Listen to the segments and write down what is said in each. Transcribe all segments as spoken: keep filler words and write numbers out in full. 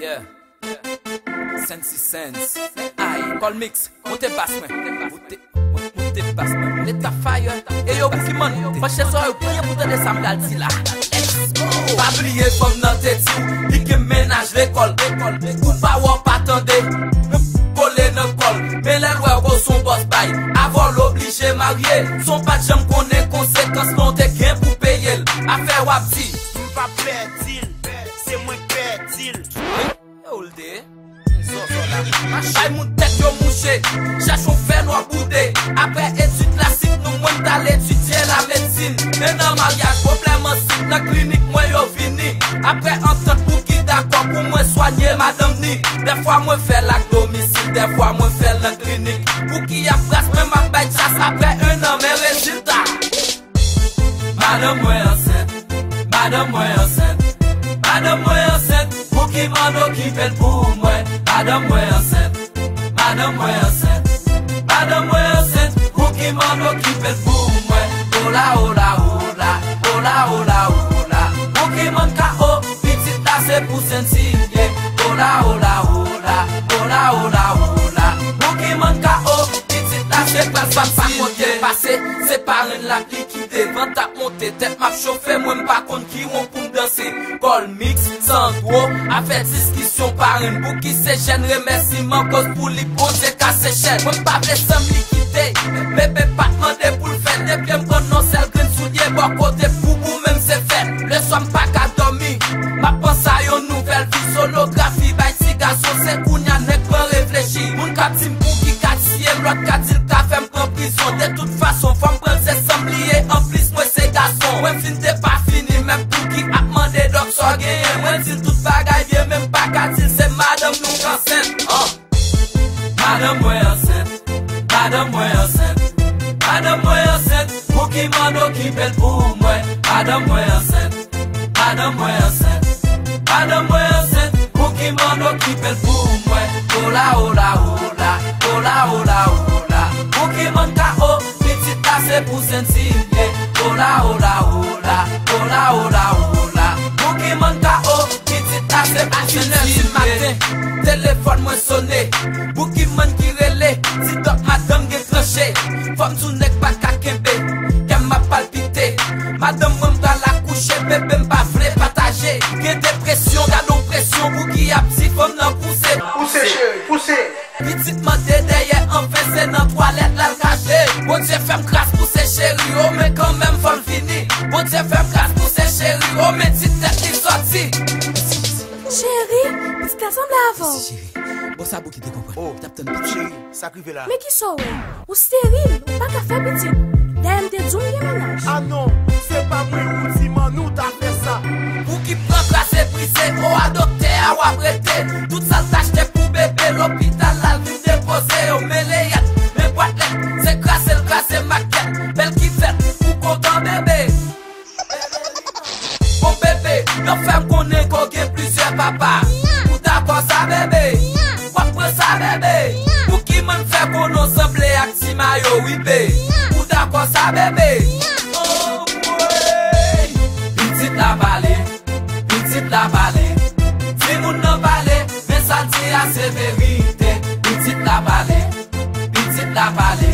Yeah. Sensi Sense. Ay, Colmix, monte bas mwen. Monte, monte bas mwen. Leta Fire. E yo Bookie Man, panche zòrèy ou byen pou tande sa m pral di la. Let's go. Pa bliye fanm nan te di w, li gen mennaj lekòl. Ou pa wè w pa tande. Kole nan kòl. Men lè l wè w gon son bòs bay. Avè w l oblije marye. Son pa t janm konnen konsekans men w te gen pou peye l. Afè w ap di. M pa pèdi l. Se mwen k pèdi l. E ou l te ye? Bay moun tèt yo mouche, chèche yon fè nwa boude. Apre etid klasik nou, mwen m t al etidye lamedsin. Men nan maryaj pwoblèm ansit, nan klinik mwen yo vini. Apre antant Bookie dakò pou mwen swanye madanm ni. Dèfwa mwen fè l ak domisil, dèfwa mwen fè l nan klinik. Bookie ap kras, mwen m ap bay chas apre en an, men rezilta. Madanm mwen ansent, madanm mwen ansent, madanm mwen ansent, Bookie Man okipe l pou mwen. Madanm mwen ansent, madanm mwen ansent, madanm mwen ansent, Bookie Man okipe l pou mwen. Ola, ola, ola, ola, ola, ola, Bookie Man K O, pitit la se pou Sensi l ye. Ola, ola, ola, ola, ola, ola, Bookie Man K O, pitit la se pou Sensi l ye. Pase, se parenn la ki kite, van t ap monte, tèt m ap chofe, mwen m pa konn ki won pou m danse. Colmix, Sandro, afè diskisyon parenn, Bookie se jèn, remèsiman koz pou li Bondye kase chèn. Mwen m pa vle sanm li kite, bebe pa t mande pou l fè, depi m pran non sèl grenn soulye bò kote pou ou menm se fèt. Leswa m pa ka dòmi, m ap panse a yon nouvèl vi, sonografi bay ti gason, se kounya nèg pran reflechi. Moun k ap di m Bookie ka tiye m, lòt ka di l ka fè m pran prizon. De tout fason, fò m pran l, se sanm li ye. Anplis, mwen se gason. Mwen fin te pa fini, menm Bookie ap mande dòk sa w genyen. Mwen di l tout bagay byen, men m pa ka di l se madanm nou k ansent. An. Madanm mwen ansent, madanm mwen ansent, madanm mwen ansent, Bookie Man okipe l pou mwen. Madanm mwen ansent, madanm mwen ansent, madanm mwen ansent, Bookie Man okipe l pou mwen. Ola, ola, ola, ola, ola, ola, Bookie Man K O, pitit la se pou Sensi l ye. Ola, ola, ola, ola, ola, ola, Bookie Man K O, pitit la se pou Sensi l ye. Telefòn mwen sone, Bookie Man ki rele, di dòk madanm gen tranche. Fò m di w nèg pa ka kenbe, kè m ap palpite. Madanm mwen m pral akouche, bebe m pa vle pataje. Gen depresyon, gade yon presyon, Bookie ap di fanm nan pouse. Pouse cheri, pouse. Pitit mande dèyè, anfen se nan twalèt l al kache. Bondye fè m gras pou se cheri, o men kanmenm fò l vini. Bondye fè m gras pou se cheri, o men ti tèt li sòti. Cheri, pitit la sanble avè w. Mèsi cheri. Bon sa Bookie te konprann. Oh, li t ap tann pitit. Cheri, sa k rive la? Men kisa w wè? Ou steril, ou pa ka fè pitit. Dayè m te di w m gen mennaj. Ah non, se pa mwen ou di Manou ta fè sa. Bookie pran kraze brize, o a doktè a w ap rete. Tout sa l t achte pou bebe, lopital la l vin depoze. Yo men leyèt, men bwat lèt, se kraze l kraze makèt. Bèl ki fèt, ou kontan bebe. Bon bebe, yo fè m konnen ke w gen plizyè papa. Ou dakò sa bebe? W ap pran sa bebe? Bookie Man fè konnen w sanble ak Ti Mayo wi be. Ou dakò sa bebe? Anmwey! Pitit la pale, pitit la pale. Timoun nan pale, men sa l di a se verite. Pitit la pale, pitit la pale.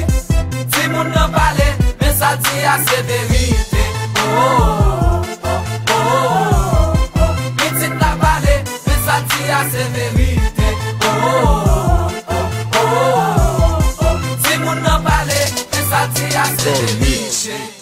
Timoun nan pale, men sa l di a se verite. Oh, oh, oh, oh, oh. Pitit la pale, men sa l di a se verite. Oh, oh, oh, oh, oh, oh. Timoun nan pale, men sa l di a se verite.